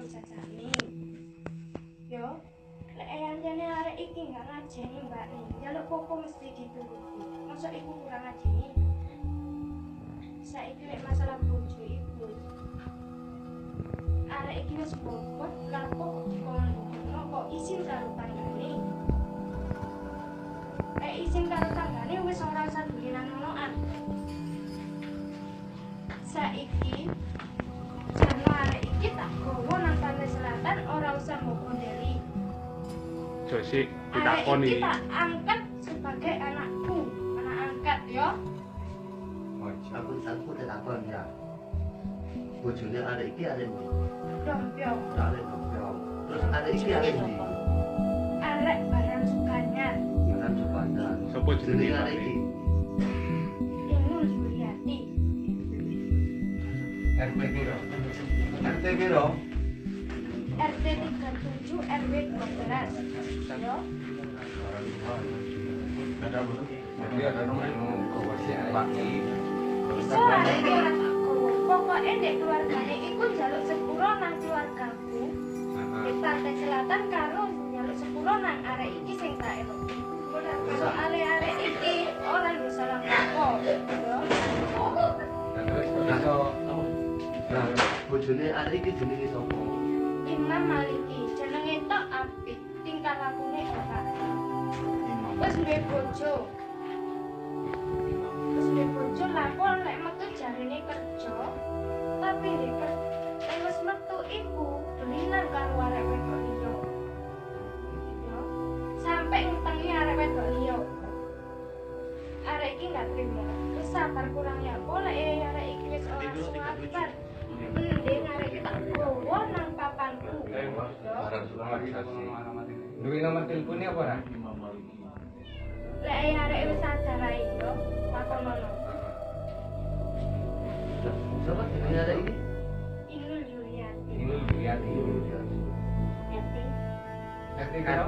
karo jajane. Yo, lek ancene arek iki gak ngajeni Mbak nih, njaluk popo mesti dituruti. Mosok iku kurang ngajeni. Saiki lek masalah bojo iku. Arek iki wis bobot, lapo kok dikon kok izin karo tanggane. Lek izin karo tanggane wis ora usah dulinan ngonoan. Saiki jarno arek iki tak gowo nang pantai selatan ora usah mbok gondeli. Sik Arek ditakoni. iki tak angkat sebagai anakku, anak angkat yo. Aku takon ya. Bojone arek iki arek ndi? Dompyong, Arek Dompyong. Terus arek iki arek ndi? Arek Baran Sukanyar, Baran Sukanyar. Sopo jenenge Jenenge arek iki? Inul Yuliati. RT piro? RT piro? RT 37 RW 12. Yo, Jadi ada nomor Pak. iso arek iki ora tak gowo. Pokoke ndek keluargane iku njaluk sepuro nang keluargaku. Di pantai selatan karo njaluk sepuro nang arek iki sing tak eloki. Soale arek iki ora yo salah apa. Yo. Terus iso Nah, bojone arek iki jenenge sapa? Imam Maliki jenenge tok apik, tingkah lakune ora. Wis duwe bojo. Wis duwe bojo lapo lek metu jarene kerja, tapi lek wis metu iku dolinan karo arek wedok liya. Yo. Sampai ngetengi arek wedok liya. Arek iki gak trimo. Wis sabar kurang ya apa lek arek iki wis ora sabar. Mending arek iki tak gowo nang papanku. Yo. Duwe nomor teleponnya apa ora? Lek arek wis sadar ae yo, takonono. Lah, sapa jenenge arek iki? Inul Yuliati. Inul Yuliati. RT RT piro?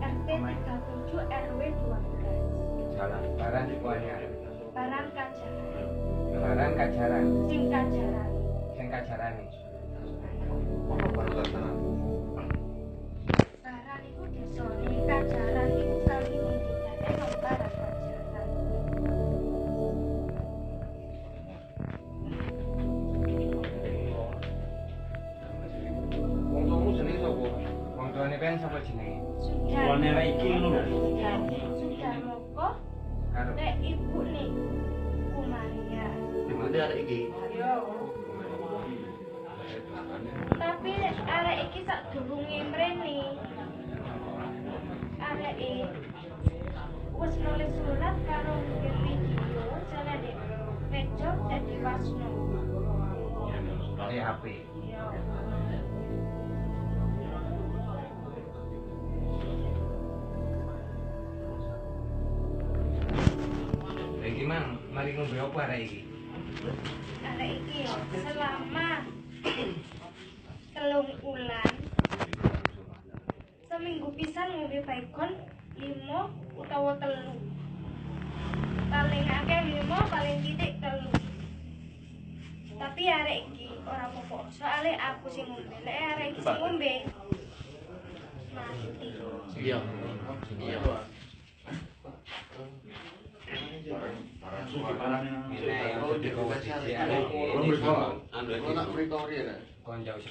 RT 37 RW 12. Jalan Baran Sukanyar. Baran Kajaran. Baran Kajaran. Sing Kajaran. Sing Kajarane. Baran iku desane, Kajaran iku kali ngendikane nang Baran Kajaran. Wong tuamu jenenge sapa? Wong tuane ben sapa jenenge? Sudah. Tuane arek iki ngono lho. Sudarmoko Karo lek ibu nih Kumaria. Ibune arek iki. Yo. Tapi arek iki sadurunge mrene. Areke wis nulis surat karo video jane ndek meja dadi wasno. di HP. Yo. Lha iki mang mari ngombe apa arek iki? Arek iki yo selama 3 wulan seminggu pisan ngombe baygon 5 utawa 3. Paling akeh 5, paling titik 3. Tapi arek iki ora apa-apa, soale aku sing ngombe. Lek arek iki sing ngombe mati. Iya. Iya. Ini yang digowo siji arek iki. Anu Kon jauh.